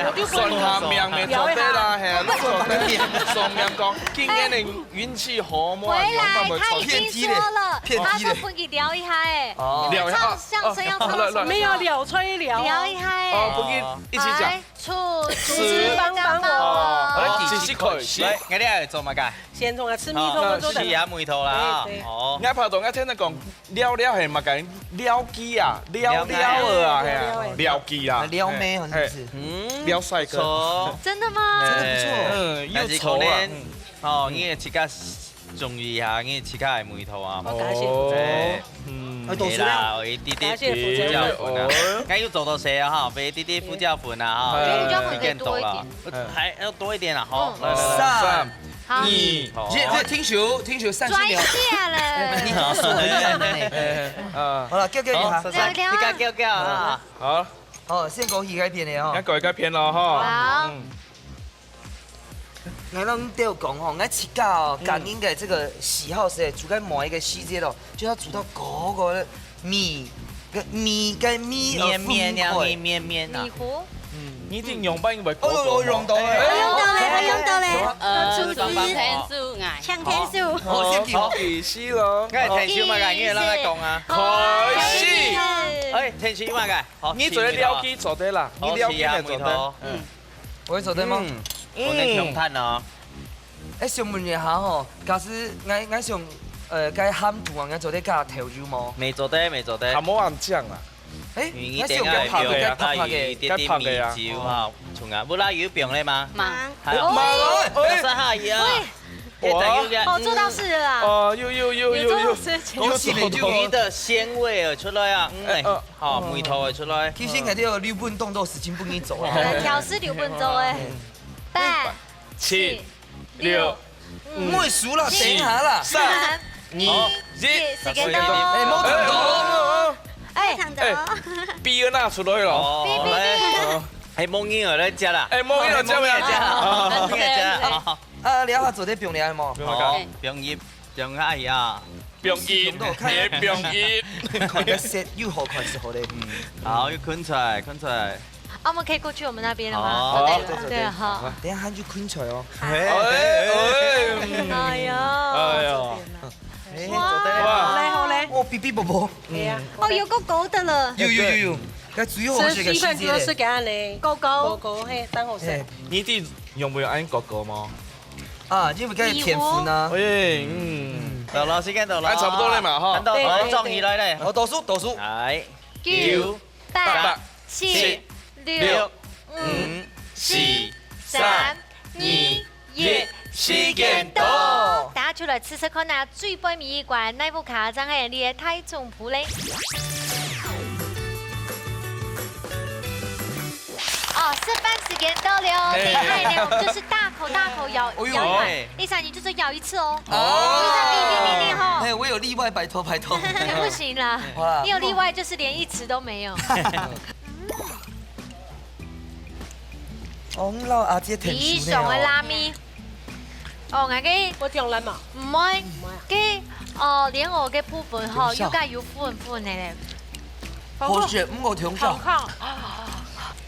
阿秀做得啦。算下命乜做得啦，嘿啊，你做得。算命講，今年的 運氣好無？回來，他已經說了，騙題咧，騙題咧。他說分佢聊一下，哎，哦。你們唱相聲要唱到什麼時候？聊一下，哦，來，來。沒有，聊吹聊。聊一下。哦，不，一起講。哎，廚師幫幫我。哦，好，繼續開始。來，𠊎兜愛做麼个？先從啊，試味道，好，我做得。試下味道啦。對，對。哦。𠊎拍到，𠊎聽人講，料料係麼个？料雞啊，料，料雞。料啊，係啊，料雞啊。料妹，好像是。嘿。嗯，料帥哥。不錯。真的嗎？真的不錯。哎。嗯，又稠啊。但是可能，嗯。哦，你自家 中意哈，你自家个味道啊。哦，感謝。哎，嗯。哎，多謝啦。係啦，有一滴滴感謝胡椒粉啊。哦。該又做到誰啊哈？有一滴滴胡椒粉啊哈。哎。胡椒粉可以多一點。時間到了。嗯。還要多一點啊，好，嗯。來，來，來。三、好。二、一，好。停手，停手，三十秒。轉一下嘞。哎，你怎麼說很遠呢？哎，哎，哎。啊。好了，叫叫你哈。好，珊珊，你自家叫叫啊。好。好，先講一個片的哦。該改一個片了哈。好。嗯。 𠊎摎你兜講吼，𠊎自家哦，嗯。個人个這個喜好係煮該每一個時節咯，就愛煮到嗰個味，該味，該味，呃，綿綿呀，分開。綿綿綿啊。米糊。嗯。你一定用吧，因為哦，有，有用到欸。哎，用到咧，哎，用到咧。有啊。呃，廚師。幫幫我。搶天數，哎。搶天數。哦，先給我。好，意思咯。該天數嘛，該你也讓他講啊。開始。哎，天數嘛，該。好，你做得料理做得啦，你料理也做得。好，試下味道。嗯。 會做得無？嗯，我个強項哦。欸，想問一下吼，假使𠊎，𠊎想，呃，該鹹度啊，𠊎做得加豆油無？無做得，無做得。還無恁講啊。欸，你，你等下愛放，該想講該白白个，該白白个。該有一點點米酒哈，該白白个啊。哦。重啊，不啦，有放了嗎？無。還有。無，欸。有啥下去啊？喂。 哇。哦，做到事了啦。哦，又，又，又，又，又。有做到事情。恭喜美酒哦。魚的鮮味啊，出來啊，嗯，欸，呃，好，嗯。味道啊，出來。其實𠊎兜有六分鐘都時間分你做啊。來，調試六分鐘欸。嗯。八、七、七、六、六、五。毋會輸啦，四、等一下啦。三、二、一，時間到。欸，無聽到。欸，欸，欸，欸。欸，欸，筆要拿出來咯。哦，筆，筆，來。筆。欸，無人來接啦。欸，無人來接啦。無人來接啦。哦。無人來接啦。好。 啊，這下做得放料無？放料。好，放入，放下去啊。放入，放入。看這色又好看是好咧。嗯。好，又滾出來，滾出來。啊，我們可以過去我們那邊了嗎？好。對，對，對，好。等一下就滾出來哦。欸，欸，欸。哎呀。哎呀。欸，哇。做得了。好咧，好咧。哦，嗶嗶啵啵。對呀。哦，有夠高的了。有，有，有，有。該最好食个時節咧。食飯就愛食个恁呢。高高。高高，嘿，當好食。嘿。你知用毋用恁高高無？ 啊，因為該甜粉啊。哎，嗯。到了，時間到了。哎，差不多了嘛，哈。看到，對，好，對，對。撞起來咧。好，倒數，倒數。來。九、九、八、八、七、七、六、六、五、五、四、四、三、三、二、二、一，時間到。大家出來試試看啊，最背尾一關，哪一副卡正係你个大總鋪咧？ 哦，示範時間到了哦。嘿。厲害呢，我們就是大口大口咬，哎呦。咬一碗。哎。麗珊，你就只咬一次哦。哦。麗珊，你，你，你，你吼。哎，我有例外，拜託，拜託。不行啦，哇。你有例外，就是連一匙都沒有。哦，老阿姐挺熟的哦。第一手的拉麵。 哦，𠊎个我中了嘛。毋會，毋會啊。个，哦，蓮藕个部分吼，等一下。又該有粉粉的咧。好吃，毋過聽講。好看。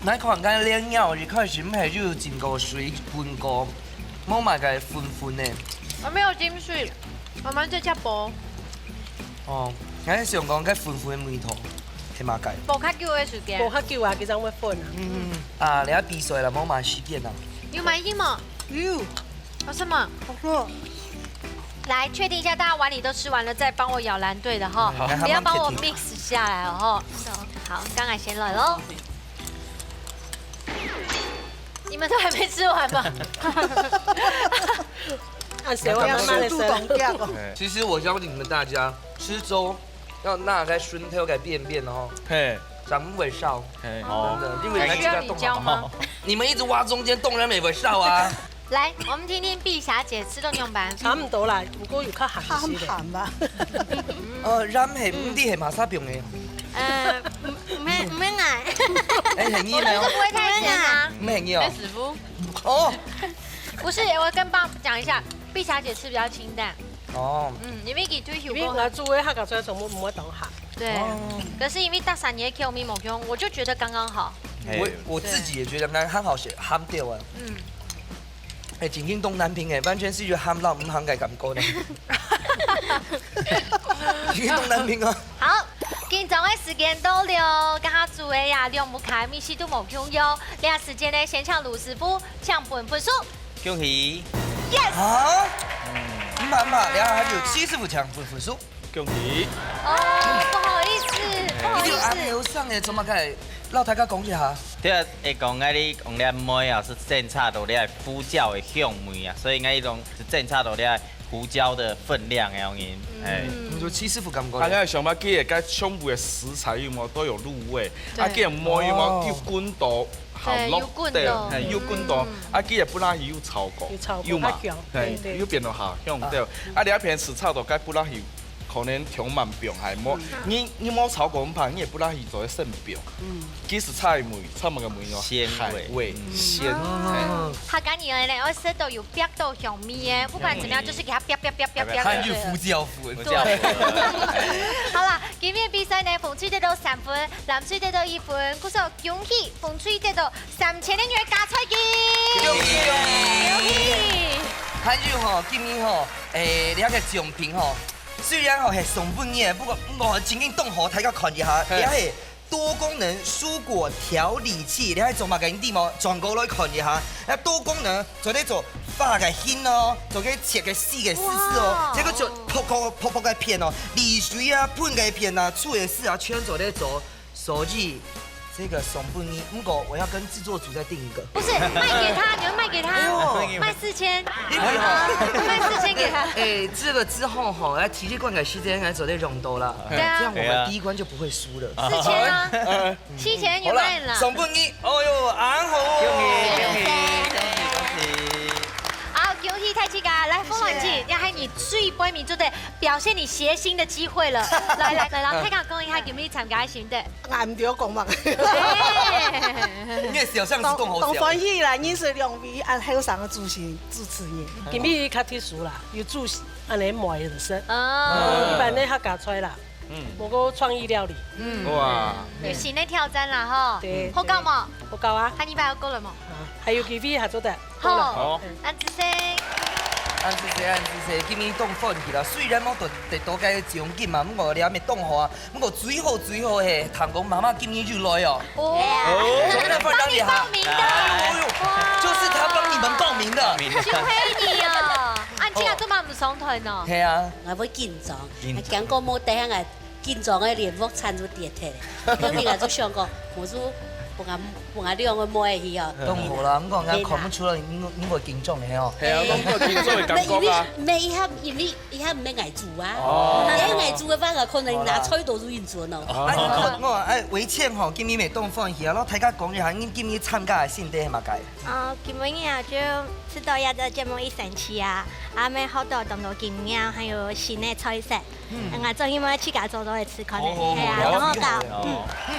來看，該蓮藕一開始毋係就浸過水滾過，無麼个粉粉的。我沒有浸水，我們這下剝。哦，𠊎想講該粉粉的味道，係麼个？剝較久的時間。剝較久啊，佢正會粉啊。嗯，嗯，嗯。啊，你要比賽了，無麼時間啊。有買一嗎？有。 有什麼？好吃。來，確定一下，大家碗裡都吃完了，再幫我舀藍隊的哈，好。不要幫我 mix 下來哦，哈。好，剛才先來嘍。你們都還沒吃完嗎？啊，誰會慢慢地吃？速度當快哦。其實我教你們大家，吃粥 要拿該順頭个扁扁哦，嘿。正毋會燒。嘿。真的，因為你們這個洞，需要你教嗎？你們一直挖中間洞，人也會燒啊。來，我們聽聽畢霞姐吃到仰般。差不多啦，不過有較鹹一些的。鹹鹹吧。呃，鹽係，毋知係麼儕放个？呃，毋，毋係，毋係𠊎。欸，係你沒有？我們是不會太鹹啊。毋係你哦。欸，師傅。哦。不是，我跟爸講一下，畢霞姐吃比較清淡。 哦。嗯，因為佢退休過後。因為𠊎煮个客家菜全部毋會當鹹。對。哦。可是因為大三爺叫我們無用，我就覺得剛剛好。嘿。我，我自己也覺得蠻，很好吃，鹹掉啊。嗯。欸，真正當難評欸，完全係一個鹹到毋鹹个感覺呢。真正當難評哦。好，緊張个時間到了，該下煮个這啊，兩屋下个味緒都無共樣。這時間呢，先請盧師傅請分分數。恭喜！Yes！啊？毋係，毋係，這下還有徐師傅請分分數。恭喜！哦，不好意思，不好意思。你就還沒有上來，怎麼可以？讓大家講一下。對啊，會講啊，你講你妹啊，係爭差到你个胡椒个香味啊，所以應該一種係爭差到你个胡椒个分量个原因。哎。你說徐師傅感覺呢？大家想嘛，佢个該全部个食材有無都有入味，對。啊，佢个妹有無哦。又滾到好落對，又滾到。嘿，又滾到。嗯。啊，佢个布拉魚又炒過，有炒過，有嘛，較香，嘿，對，對。又變到好香，啊。對。啊，你一片係炒到該布拉魚，可能香蠻香，還無，嗯。你，你無炒過，毋怕，你个布拉魚就會生香。嗯。其實菜味，炒麼个味呢？鮮味。海味，嗯。鮮。哦。嘿。客家人呢，愛食到有煏到香味个，不管怎麼樣，就是給它煏煏煏煏煏煏。還有胡椒粉。胡椒粉。好啦，今日比賽呢，紅隊得到三分，藍隊得到一分，故所恭喜紅隊得到三千个銀个加菜金。恭喜恭喜！恭喜！還有吼，今日吼，誒，這个獎品吼，雖然吼係送分你个，不過毋過正經當好，大家看一下，嘿。這係多功能蔬果調理器，你還做麼个你知無？轉過來看一下，那多功能做得做發个形哦，做得切个絲个絲絲哦，哇。這個就薄薄薄薄个片哦，利水啊、噴个片啊、醋个絲啊，全做得做。 所以這個送分你，不過我要跟製作組再訂一個。不是，賣給他，你們賣給他，哎呦。賣四千，因為哈，賣四千給他。哎，這個之後哈，要提前灌溉時間應該做得用到了。對啊。這樣我們第一關就不會輸了。四千啊，嗯。七千有賣了。好了，送分你，哦喲，恁好。恭喜恭喜恭喜恭喜！好，恭喜大家！來，鳳雁姐，要喊你最背面做得表現你諧星的機會了。來來來，然後大家講一下，有沒有參加的心得？ 𠊎毋知講麼个。你个笑聲係當好笑。當，當歡喜啦，認識兩位恁後生个主持，主持人。今日較特殊啦，有主持恁呢妹人識。哦。一般个客家菜啦，嗯。無過創意料理。嗯。哇。有新个挑戰啦，吼。對，好搞無？對。好搞啊。下禮拜愛過來無？啊，還有機會還做得。 好，好。恁仔細。恁仔細，恁仔細，今日當歡喜啦。雖然無得，得到該獎金嘛，毋過你還袂當好啊。毋過最好最好嘿，聽講媽媽今日又來哦。哦。做得分享一下。幫你報名的。哎喲，哇。就是他幫你們報名的。報名的。就係你哦。啊，你今日做麼个毋上台呢？嘿啊。𠊎會緊張，緊張。還驚講無得，𠊎 緊張个連鑊鏟都跌忒咧。今日𠊎就想講，𠊎就分𠊎，分𠊎兩个妹去哦。當好啦，毋過𠊎看毋出來你，你會緊張个哦。係啊，攏有緊張个感覺啊。毋係，因為，毋係，佢還，因為佢還毋係𠊎煮啊。哦。係𠊎煮个話，𠊎可能拿菜刀就緊張咯。哦。哎，𠊎，𠊎，哎，維倩吼，今日乜當歡喜啊，摎大家講一下，你今日參加个心得係麼个？哦，今晡日啊，就試著這個節目一星期啊，啊，乜學到當多經驗，還有新个菜色。 嗯。嗯，啊，做希望自家做做个試看咧，好，好，係啊，好，當好搞。好，好。嗯。嗯，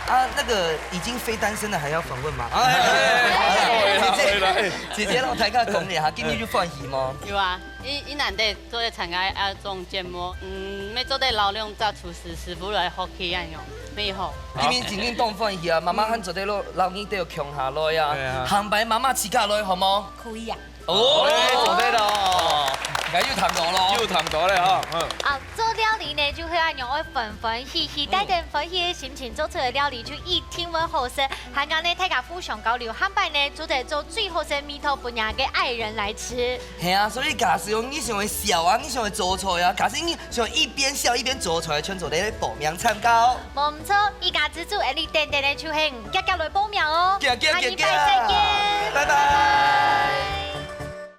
啊，那個已經非單身的還要訪問嗎？哎，哎，哎，哎，姐姐，哎，哎。姐姐摎大家講咧哈，今日有歡喜無？有啊，佢，佢難得做得參加這種節目，嗯，乜做得摎兩隻廚師師傅來學習恁樣，乜好。今日真正當歡喜啊，媽媽還做得摎，摎你兜共下來啊，對啊。下擺媽媽自家來好無？可以啊。 哦，哎，做得咯。應該又談到咯。又談到了哈，嗯。啊，做料理呢，就會恁樣愛歡歡喜喜，嗯。帶等歡喜个心情做出个料理，就一定會好食。還講呢，大家互相交流，下擺呢，做得做最好食味道分人个愛人來食。係啊，所以假使講你想愛笑啊，你想愛做菜啊，假使你想愛一邊笑一邊做菜，全做得報名參加哦。無毋著，一家之煮，恁呢等等呢，就係遽遽來報名哦。遽遽，下禮拜再見。遽遽。拜拜。